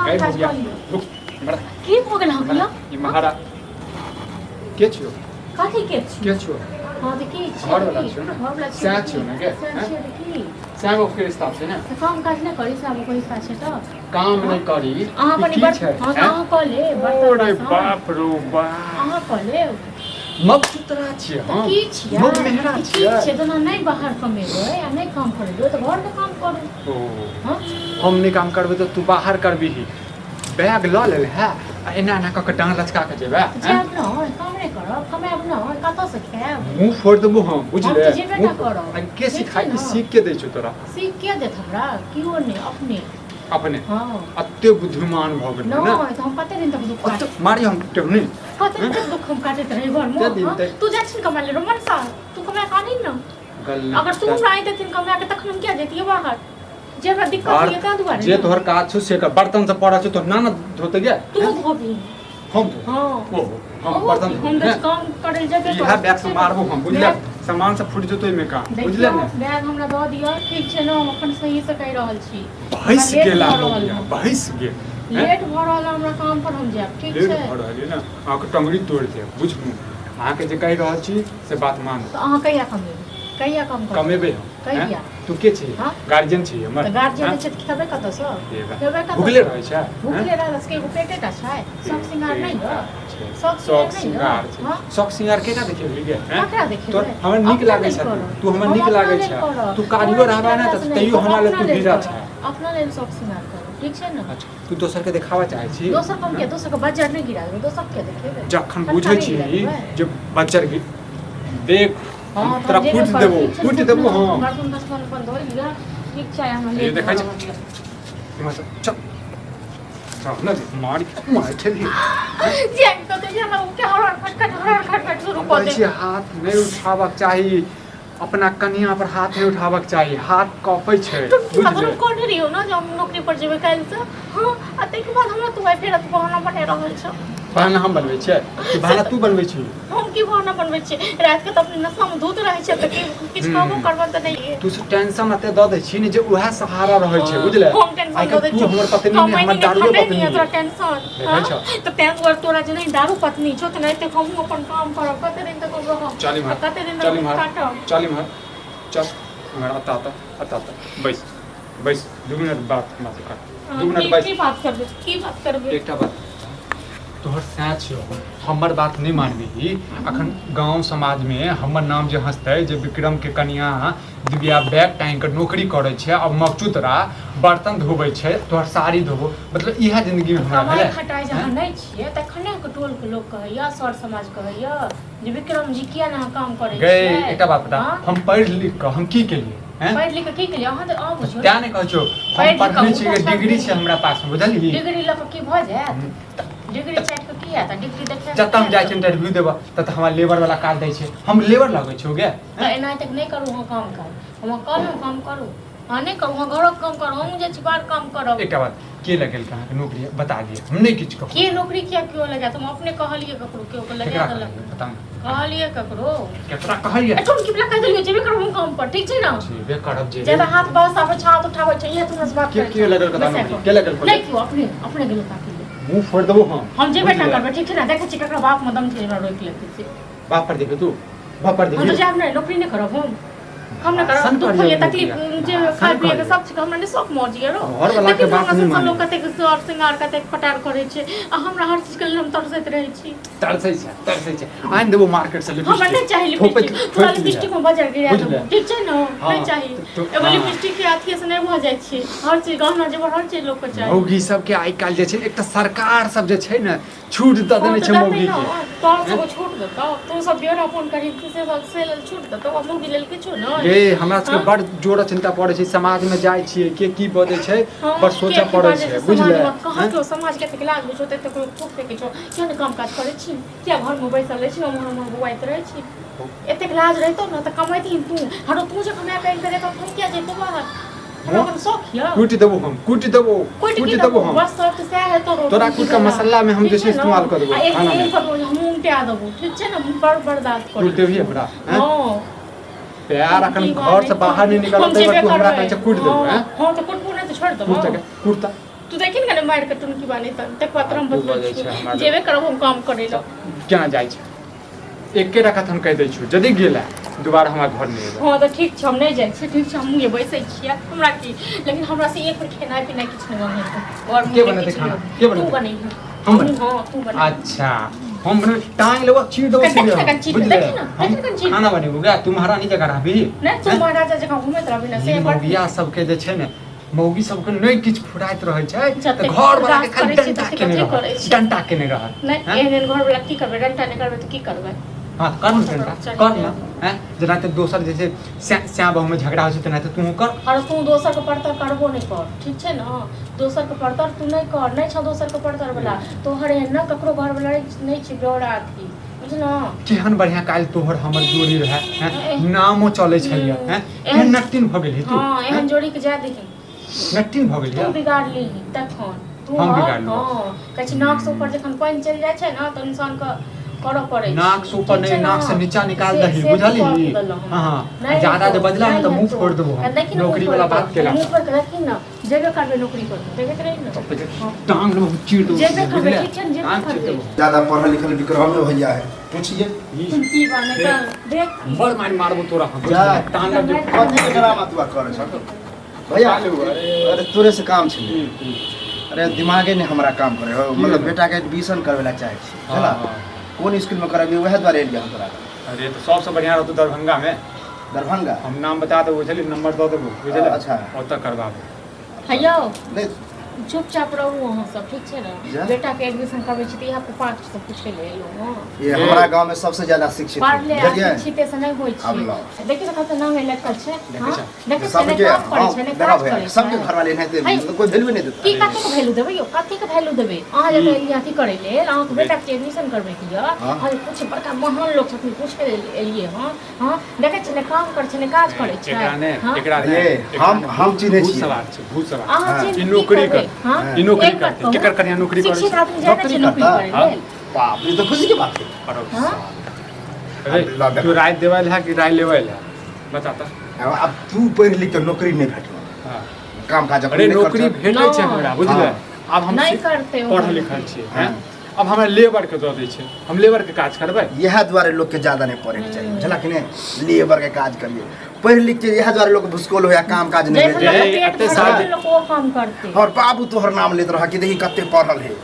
काम गई काज भैया कऽ लिअ। रुक हमरा की भऽ गेल अहाँके यौ? ई महारा के छियौ? कथी के छी? के छियौ? हँ तऽ की छियै? घरवला छियौ ने? घरवला छियौ। सएह छियौ ने गे, सएह हैं? छियौ तऽ की? सएह के रिश्ता छै ने। तऽ काम काज नहि करी सब ओकर हिस्सा छै तऽ काम नहि करी अहाँ ई कनि की बर्तन छै हँ तऽ हैं? अहाँ कऽ लेब बर्तन अरे बासन। बाप रो बाप, अहाँ कऽ लेब। मगसुतरा छियै तऽ हम। की छियै? मग मेहरा तऽ की छियै। छियै? जेना नहि बाहर कमेबै आ नहि काम करबै तऽ घरके काम करू। ओ हँ हम नहि काम करबै तऽ तू बाहर करबिही? बैग लऽ लेल है आ एना एना कऽ के डाँड़ लचका के जेबै? तऽ जायब नहि, काम नहि करब, कमायब नहि, कतऽसँ खायब? मुँह फोड़ि देबो हम। हम बुझले? तऽ जेबे टा करब। आ के ठीक छै सिखाइ? ने? सीख के दै छौ तोरा? सीख के देत हमरा? केओ नहि, अपने। अपने? हँ। एते बुद्धिमान भऽ गेल ने? नहि तऽ हम कते दिन तक दुख ओते मारी हम टेहुनी। कते दिन तक दुख हम काटैत रही घरमे? कते दिन हँ? तक? तू जाइ छी ने कमाय ले रोमन सा, तू कमाय के आनही ने। गल अगर तू हमरा आनि देथिन कमाय के तखन हम किया जैतियै बाहर? जे हमरा दिक्कत और होइए ताहि दुआरे जे ने। तोहर काज छौ से कर। बर्तन सब पड़ल छौ, तोहर नाना धोते गे? तू धोबही। हम धो? हँ। ओहो हम ओहो बर्तन की, हम धोबै? तऽ काम करै लए जेबे इएह करब, बैग से ठीक छै ने? मारबो हम, बुझले? बैग सामान सब फुटि जेतौ एहिमे का, बुझले देखियौ ने? बैग हमरा दऽ दिअ, ठीक छै ने? हम अखन सही से कहि रहल छी। हमरा बहसि लेट गेला भऽ रहल मौगिया, हँ। बहसि गेल हैं? लेट भऽ रहल हँ हमरा काम पर, हम जायब, ठीक लेट छै? भऽ रहल यऽ ने, अहाँके टंगरी तोड़ि देब, बुझलहुँ? अहाँके जे कहि रहल छी से बात मानू। तऽ अहाँ कहिया कमेबै? कहिया कम करबै? कमेबै हम। कहिया? हैं? तू के छी? हाँ? गार्जियन छी हमर? तऽ गार्जियन हैं? छै तऽ खेबै कतऽसँ? हे बा। खेबै कतऽसँ? भुखले रहै छै? हैं? भुखले रहल सबके एगो पेटे टा छै? शौक सिंगार नहि यऽ? छै। शौक शौक सिंगार नहि सिंगार यऽ? छै। हाँ? शौक सिंगार केकरा देखेबही गे? हैं? ककरा देखेबै? तोर हमरा नीक अपना लागै लेल छै। करब। तू हमरा हम नीक अपना लागै लेल छै। करब। तू कारियो तोरा रहबे ने नीक तऽ लागै तैयो हम हमरा लेल अपना तू लेल हीरा करब। छै। अपना लेल शौक सिंगार करब, ठीक छै ने? अच्छा, तू दोसर के देखाबऽ चाहै छी? दोसर के हम किया, दोसर के बज्जर नहि गिरा देबै, दोसर के किया देखेबै? जखन ठट्ठा बुझै नहि छी गिरा देबै। जे बज्जर देख, हँ, हम तऽ तोरा हम जेबे कूटि करब, देबो, ठीक छै? कूटि देबो हम। बर्तन तर्तन अपन धोइ लिअ, ठीक छै? हमरा ये लेट देखै भऽ छै। रहल यऽ। इम्हर से चल चल ने, मारि मारि खेलही। जे कतै जे हमरा के हरर खटखट हरर खटखट शुरू हम कऽ कहै दे। छियै हाथ नहि उठाबक चाही, अपना कनिया पर हाथ नहि उठाबक चाही, हाथ कँपै छै। तुम की बात बुझले? हम कहने रहियौ ने जे हम नौकरी पर जेबै काल्हिसँ। हँ, आ ताहिके बाद हमरा तू आइ फेर अथी बहाना बना रहल छौ। बहाना हम बनबै छियै कि बहाना तू बनबै छी? हम की बहाना बनबै छियै? रातिके तऽ अपने नशामे धुत रहै छै तऽ किछु कहबो हम्म। करबनि तऽ नहि। तू सब टेंशन एते दऽ दै छी ने जे उएह सहारा रहै छै, बुझले? हम टेंशन आइ दऽ दै काल्हि तू छियौ? हमर पत्नी नहि, कमाइ हमर नहि दारुए खटै पत्नी नहि तोरा है। टेंशन? देखै हँ? छौ? तऽ ताहि दुआरे तोरा जे नहि दारू पत्नी छौ तऽ नहि हमहूँ अपन काम करब। कते दिन तक हम रहब? चल आ इम्हर। कते दिन चल तक इम्हर। काटब? चल इम्हर, चल इम्हर, अतऽ अतऽ अतऽ अतऽ बैस बैस, 2 मिनट बात हमरा से कर। 2 मिनट की बैस। की बात करबै? की बात करबै? एकटा बात, तोहर सैं छियौ, हमर बात नहि मानबिही? अखन गाँव समाजमे हमर नाम जे हँसतै जे विक्रमके कनिया दिव्या बैग टाँगि कऽ नौकरी करै छै आ मकचुतरा बर्तन धोबै छै, तोहर साड़ी धोबो, मतलब इएह जिन्दगीमे हमरा कमाइ भेलै? खटाइ जे अहाँ नहि छियै तखने टोलके लोक कहैया, सर समाज कहैया जे विक्रम जी किया ने अहाँ काम करै गै छियै? एकटा बात बता। हँ? हम पढ़ि लिख कऽ हम की केलियै हैं? पढ़ि लिख कऽ की केलियै अहाँ तऽ अहाँ बुझियौ। तें नहि कहै छौ, हम पढ़ि लिख कऽ पढ़ने छियै, उठा डिग्री छै हमरा पासमे, बुझलही? डिग्री लऽ कऽ की भऽ जायत? डिग्री चाटि कऽ की हैत? डिग्री देखै जतऽ हम जाइ छियै इंटरव्यू देबऽ ततऽ हमरा लेबर वाला काज दै छै, हम लेबर लगै छौ गे? तऽ एना तक नहि करू अहाँ काम काज। हम कहलहुँ काम करू, अहाँ नहि करू। अहाँ घरक काम करू, हमहूँ जाइ छी बाहर काम करब। एकटा बात, के लगेलकै अहाँके नौकरी? बता दिअ, हम नहि किछु कहब। के नौकरी किया केओ लगायत? हम अपने कहलियै ककरो, केओ के लगा केकरा देलक। कहलियै? बता ने। कहलियै ककरो? केकरा कहलियै? एठुन की बला कहि देलियै, जेबे करब हम काम पर, ठीक छै ने? जेबे करब जे। ज्यादा हाथ बस आबै छै, हाथ उठाबै छै, इएह हमरा से बात के करै के लगल कता बैसै नौकरी? कऽ। के लगल? नहि केओ, अपने अपने गेलो ताकि ले। मुंह फोड़ देबो हम। हम जेबे ना बुझलियै? करबै, ठीक छै ने? देखै छी ककरा बाप मे दम छै जे हमरा रोकि लेतै से। बाप पर देखै तू, बाप पर हम तऽ देखी। जायब नहि, नौकरी नहि करब हम, हम नहि करब। भाषण दुख करियौ होइए, मुखिया, तकलीफ जे भाषण खाय पियके करियौ। सब चीज हमरा नहि शौक मौज यऽ रो। घरवला के देखियौ ने बात हमरा नहि सबसँ लोक मानै। कतेक सर श्रृंगार कतेक पटार करै छै आ हमरा हर चीजके लेल हम तरसैत रहै छी। तरसै छै, तरसै छै। आनि देबो मार्केट से हमरा नहि लिपस्टिक, चाही थोपैत लिपस्टिक। तोरा थोपि लिहे। लिपस्टिक मे बजर गिरा देबो, बुझले? ठीक छै ने? हँ, नहि चाही। एगो हँ। लिपस्टिक के अथिये से नहि भऽ जाइ छै। हर चीज गहना जेवर हर चीज लोक के चाही। मौगी सबके आइ काल्हि जे छै एकटा सरकार सब जे छै ने छूट दऽ हँ देने तऽ छै देतै मौगी ने के। तोहर सबके छूट देतौ, तू सब बेरा फोन करी से सब से लेल छूट देतौ आ मौगी लेल किछो नहि? गे, हमरा सबके हँ? बड़ जोर चिन्ता पड़ै छै। समाजमे जाइ छियै, के की बजै छै, हँ, बड़ के सोचऽ की पड़ै बाजै छै, छै बुझले? समाजमे? कहाँ हँ? केओ समाजके एतेक लाज होइ छौ तऽ एतेक लोक थूक फेकै छौ, किया नहि काम काज करै छी? किया घरमे बैसल रहै छी, ओम्हर ओम्हर बौआइत रहै छी? एतेक लाज रहितौ ने तऽ कमैतही तू। हरो तू जे कमा कऽ आनि कऽ देतौ तऽ हम किया जैतौ बाहर? हमरा कोनो शौक यऽ? कुटि देबो हम, कुटि देबो। कुटि की कुटि देबो? देबो हम। बस सब तऽ सएह हेतौ रौ। तोरा टुनकी कुटि कऽ वाला। मसालामे हम ठीक जे छै छै ने? इस्तेमाल कऽ देबो आ एक दिन खानामे। एहन करबो जे हमहूँ उल्टा देबो, ठीक छै ने? बड़ बर्दाश्त करै कुटि देबही छियौ। हमरा, हैं? हँ। पैर अखन की घर से बात बाहर नहि हम निकलतै जेबे तू हमरा करबै। कहै छै कुटि देबो। हँ हैं? हँ, तऽ कुटबो नहि तऽ छोड़ि देबो। कुटि कुटता। तू देखी ने कने मारि के टुनकी बानी तऽ तकर बाद हम तू बदलै बजै छियौ छै हमरा जेबे करब हम काम करै लए केना जाइ छै एकेटा कथा हम कहि दै छियौ यदि गेला दोबारा हमरा घर नहि एबै हँ तऽ ठीक छै हम नहि जाइ छियै ठीक छै हमहूँ बैसै छियै हमरा की लेकिन हमरा से एक बेर खेनाइ पिनाइ किछु नहि बनेतै घर के बनेतै खाना? के बनेतै? तू बनैहे हम बनेबै? हँ तू बनेबै अच्छा हम बनेबै टांग लेबो चीर देबो कते सीधे कते चीर- बुझले देखी ना, हम देखी ना चीर। खाना बनेबो गे तू महारानी जकाँ रहबी नहि तू महाराजा जकाँ घुमैत रहबी ने से ई बड़ मौगिया सबके जे छै ने मौगी सबके नहि किछु फुराइत रहै छै तऽ जतेक घर वाला के बर्दाश्त खाली करै छै, डंटा ततेक केने अथी रहत करै छै। डंटा केने रहत नहि हैं? एहन एहन घरवला की करबै डंटा नहि करबै तऽ की करबै हाँ कर ने डंटा चल कर ने हैं जेनाहिते दोसर जे छै स्या स्या बहुमे झगड़ा होइ छै तेनाहिते तूहूँ कर और तू दोसरके परतर करबो नहि कर ठीक छै ने दोसरके परतर तू नहि कर नहि छौ दोसरके परतर वाला तोहर एहन ने ककरो घरवला नहि छै ब्यौरा अथी बुझलहुँ केहन बढ़िया काल्हि तोहर हमर जोड़ी रहै हैं एह। नामो चलै छलियै हैं एहन एहन नट्टिन भऽ गेलही तू हँ एहन जोड़ीके जाय दही नट्टिन भऽ गेलही तू बिगाड़ लीही तखन तू हम हँ बिगाड़लहुँ। हँ कहै छै नाकसँ ऊपर जखन पानि चलि जाइ छै ने तऽ इंसानके करऽ पड़ै छै नाक से ऊपर ठीक नहीं छै नाक से ने? नीचा निकाल से- दही से तू बुझलही कऽ देलहुँ हाँ हाँ नहि ज्यादा जे हेतौ, बजला ने नहि तऽ मुंह हेतौ। फोड़ देबो आ हम देखी ने नौकरी मुँह वाला फोड़ि बात कऽ, केला मुँह फोड़ि कऽ देखी ने जेबे करबै नौकरी करबै देखैत रही ने टांग में चीर देबो जेबे करबै, बुझले ठीक छै ने, जेबे टांग चीर करबै। देबो ज्यादा पढ़ल लिखल विक्रमे भैया है पूछिए की बने तऽ देख बड़ मारि मारबो तोरा हम जा। टांग लग जे कथी के ड्रामा तू करे छ भैया अरे तोरे से काम छै अरे दिमागे नहि हमरा काम करे हो मतलब बेटा के एडमिशन करवे ला चाहे छी हाँ, है ना हाँ। कोन स्कूल में करबी वएह दुआरे एलियै हम तोरा लग। अरे तऽ सबसँ बढ़िआँ रहतौ दरभंगा में दरभंगा हम नाम बता देबो बुझलियै नंबर दऽ देबो बुझलियै अच्छा। ओतऽ करबाबो हैयौ नहि चुपचाप रहू अहाँ सब ठीक छै ने जा। बेटाके एडमिशन करबै छी तऽ इएह पप्पा से पूछै लए एलहुँ हँ ये हमरा गांव में सबसे ज्यादा शिक्षित है, पढ़ले बुझलियै शिक्षिते से नहि होइ आब छै लाओ। देखियौ तऽ कते नाम लटकल छै हँ छै। देखै छियै नहि सबके काम करै हाँ, छै नहि देखा काज भैया करै सबके छै घर वाले एनाहिते है। कोई वैल्यू नहीं देता की कतेक वैल्यू देबै यौ कतेक वैल्यू देबै अहाँ जतऽ एलियै अथी करै लेल अहाँके बेटाके एडमिशन करबैके यऽ हाँ। अहाँ कुछ बड़का महान लोक छथिन पूछै लेल एलियै हँ हँ देखै छियै नहि काम करै छै नहि काज करै छै एकरा ने हँ? एकरा ने ये, एकरा ने हम चिन्है भूत छियै। सवार छै भूत सवार अहाँ हाँ। चिन्ह ई की नौकरी करबै? कर। हँ? ई नौकरी एक बात करतै कहू, केकर कनिया नौकरी करै शिक्षित छै आदमी जाइ ने छै नौकरी नौकरी करता? करै हाँ। लेल बाप रे, ई तो खुशी के बात है अरे हाँ? अरे ला देख। तू राय देबै लए कि राय लेबै लए बता तऽ अब तू पढ़ लिख के नौकरी नहीं भेटल हाँ। काम काज अरे नहि नौकरी करछऽ। भेटै छै नहि। हमरा बुझले हाँ। आब हम नहि करतै ओ। पढ़ल लिखल छियै हाँ। हैं आब हमरा लेबर के दऽ दै छै हम लेबर के काज करबै इएह दुआरे लोकके ज्यादा नहि पढ़ैके चाही बुझला कि नहि लेबर के काज करिए पढ़ि लिख के इएह दुआरे लोक भुसकोल होया काम काज नहि जैसे भेटै लोक ए, पेट एते भरल साल- लोक ओ काम करतै और बाबू तोहर नाम लेत रह कि देखी कते पढ़ल है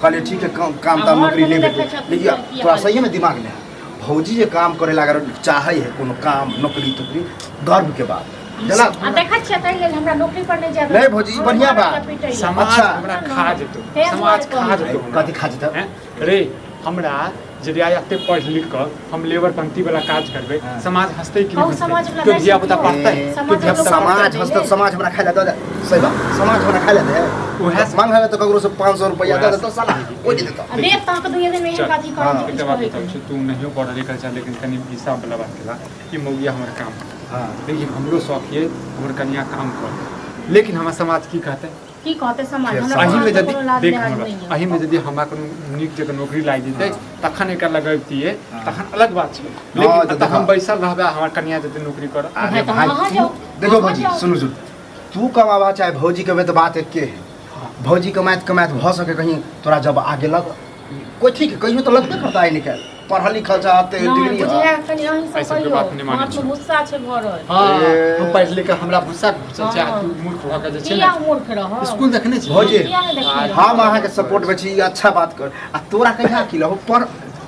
कहलिए ठीक है काम काम आ ताम घर नौकरी में नहि देखै भेटै छथिन लेकिन तऽ की तोरा हाल सहिए में दिमाग नहि है भौजी जे काम करे लागल चाहे है कोनो काम नौकरी तोकरी गर्व के बात बुझला आ देखै छियै ताहि लेल हमरा नौकरी पर नहि जाय नहि भौजी, ई बढ़िआँ बात। समाज अच्छा। हमरा खा जेतौ तें समाज दुआरे खा कहै जेतौ हमरा। कथी खा जेतौ? हैं? रे हमरा यदि आइ एते पढ़ लिख कऽ हम लेबर पंक्ति वाला काज करबै हाँ। समाज हंसतै कि कहू नहि समाज वला तो नहि धिया पुता सिखियौ। पढ़तै ए, तो समाज धिया पुता वला समाज पढ़तै हंसतै नहि। समाज हमरा खाइ लए दऽ दे सही बात समाज हमरा खाइ लए दे उएह मांग हवे तऽ ककरो से 500 रुपया दऽ उएह देतौ साला कोइ नहि देतौ आ देख तऽ अहाँके दुइये दिन मे एहन चल। अथी करत हाँ। जे एकटा किछु बात कहै बताबै छी तू नहियो पढ़ल लिखल छह लेकिन कनि हिसाब वाला बात केला ई मौगिया हमर काम हाँ देखिए हमरो शौक ये हमर कनिया काम कर लेकिन हमर समाज की कहतै की कहतै समाज फेर हमरा अही में समाजके यदि कोनो लाज देख लिहाज हमरा नहि यऽ अही में यदि हमरा कोनो नीक जगह नौकरी लागि जेतै तखन एकर लगबतियै तखन अलग बात छै लेकिन तऽ एतऽ हम देखा। बैसल रहबै आ हमर कनिया जेतै नौकरी करऽ अरे भाई, तऽ भाई अहाँ तू- जाउ, देखो अहाँ भौजी जाउ। सुनू सुनू तू कमाबा चाहे भौजी कमे तऽ बात एके है भौजी कमाइत कमाइत भऽ सके कहीं तोरा जब आगे लग कोई ठीक है कहियो तऽ लगबे करता है निकाल पढ़ल लिखल चाहते नहि डिग्री है बुझाय कनि अहीं एहि सब सबके कहियौ बात नहि मानै माथमे छी। गुस्सा छै भरल हँ ए। हम पढ़ि लिख कऽ हमरा भूसा घुसल छै आ हँ। तू मूर्ख भऽ कऽ जे छै किया ने मूर्ख रहब स्कूल देखने छी भौजी, किया नहि देखने रहब? हम अहाँके सपोर्ट में छी ई अच्छा बात कर आ तोरा कहिया की लहो पढ़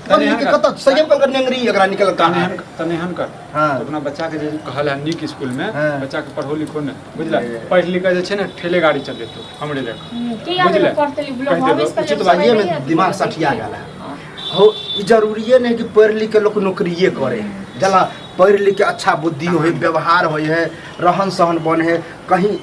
पढ़ लिख के कतऽ सही कल कर नेंगरी एकरा निकल कहाँ तनेहन तनेहन कर हाँ। तो अपना बच्चा के जे कहल है नीक स्कूल में हाँ। बच्चा के पढ़ो लिखो ने बुझला ए। पढ़ लिख के जे छै ने ठेले गाड़ी चलेतो हमरे देख किया बुझले? नहि पढ़ते लिखलो कहि देबै, भविष्य के उचित लेल बात। समय सहिए नहि में है दिमाग सठिया गेल है हो ई जरूरिए नहीं कि पढ़ लिख के लोग नौकरिए करे जला पढ़ लिख के अच्छा बुद्धि होए व्यवहार होए है रहन सहन बन है कहीं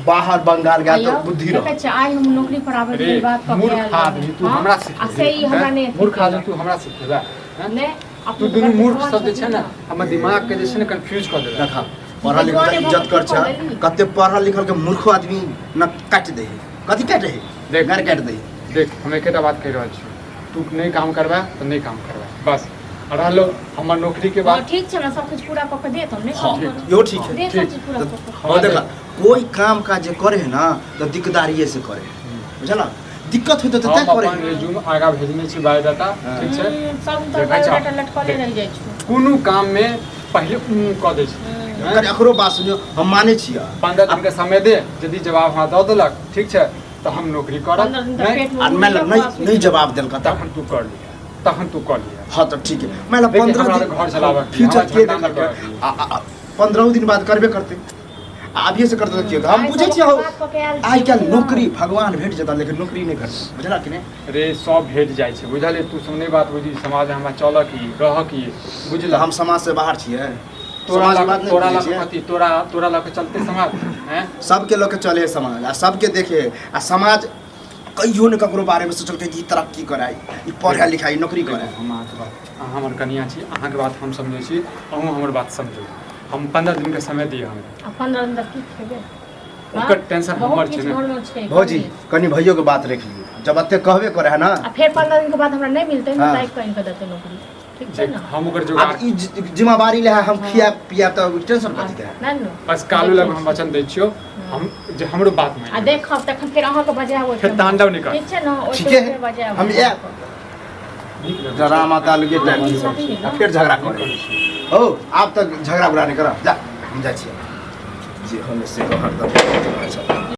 बाहर बंगाल गया तो बुद्धि देखै रह छियै आइ हम नौकरी पर आबै अरे के बात कऽ के मूर्ख आयल आदमी तू हँ? हमरा आ से ई हमरा नहि सिखेबही मूर्ख आदमी तू हमरा सिखेबा हैं? नहि तू दुनू मूर्ख सब जे छै ने हमर दिमाग के जे छै ने कंफ्यूज कऽ देलक देखा पढ़ल लिखल के इज्जत कर छ कते पढ़ल लिखल के मूर्खो आदमी न काट दे है कथी काटे है देख। गार काट दे है देख हम एकेटा बात कहि रहल छी तू नहि काम करबा तऽ नहि काम करबा बस आ रहलो हमर नौकरी के हँ बात ठीक छै हमरा सब किछु पूरा कऽ के देत हम नहि हाँ काम करब इहो ठीक है देत सब चीज पूरा कऽ के और देखा कोई काम काज जे करे है ना तो दिकदारिये से करे है बुझल दिक्कत होइत तऽ हम तैं करे अपन रिज्यूम आगाँ भेजने छी बायोडाटा। हाँ। ठीक छै। सब तऽ देखै छौ। बायोडाटा लटकले रहि जाइ छौ। कोनो काममे पहिले ऊँ कऽ दै छै। कनि एकरो बात सुनियौ, हम मानै छियै। 15 दिन के समय दे, यदि जवाब हमरा दऽ देलक, ठीक छै, तऽ हम नौकरी करब। 15 दिन तक नहि पेटमे आ मानि उंगली लऽ नहि रखबा। नहि जवाब देलक तखन? तखन तू कर लिहे, तखन तू कर लिहे। हाँ तऽ ठीक है, मानि लऽ देखिए, 15 हमरा दिन तऽ घर चलाबऽ के फ्यूचर हमरा के झंडा देखलकै? नहि करऽ। आ 15 दिन बाद करबे करतै आ अभिये से करतै तऽ की होतै? हम आइ बुझै सब छियै हौ, बात कऽ के आयल आइ छियै, काल्हि बुझलहुँ? नौकरी भगवान भेट जेता लेकिन नौकरी नहि भेटत, बुझला कि नहि? रे, सब भेट जाइ छै, बुझलियै? तू सब नहि बात बुझी, समाज हमरा चलऽ की रहऽ की, बुझल? तऽ हम समाज से बाहर छियै? तोरा समाज के लऽ बात नहि तोरा बुझै लऽ छियै? कथी, तोरा तोरा लऽ कऽ चलतै समाज, हैं? सबके लऽ के चले है समाज आ सबके देखे है, आ समाज कहियो ने ककरो बारेमे सोचलकै कि ई तरक्की कराय, ई पढ़ै लिखाइ, नौकरी कराय। हम अहाँके बात, अहाँ हमर कनियाँ छी, अहाँके बात हम समझै छी, अहूँ हमर बात समझू। हम 15 दिनके समय दिअ हमरा। आ 15 दिन तक की खेबै? ओकर टेंशन बहुत हमर छै किछु ने। घरमे छै। भौजी, कनि भैयोके बात राखि लियौ, जब एते कहबे करे है ना। आ फेर 15 दिन के बाद हमरा नहि मिलतै ने, हाँ। तऽ आबि कऽ आनि कऽ देतै नौकरी, ठीक छै जे ने? हम ओकर जोगाड़ आब ई जिम्मेवारी ले है, हम खिया पिया तऽ टेंशन कथी के है? नहि ने। बस कालू लग हम वचन दै छियौ हम जे हमरो बात आ मानि। देखब तखन फेर अहाँके बजायब ओहिठाम। फेर तांडव निकल। ठीक छै ने? ओहिठाम ठीके फेर है। बजायब। हम आयब। नीक लगै छै। डरामा तालुके टाइम हाँ, आ फेर झगड़ा करे हो। आब तक झगड़ा उगड़ा नहि करब, जा, हम जाइ छियै। जे हम से हरदम।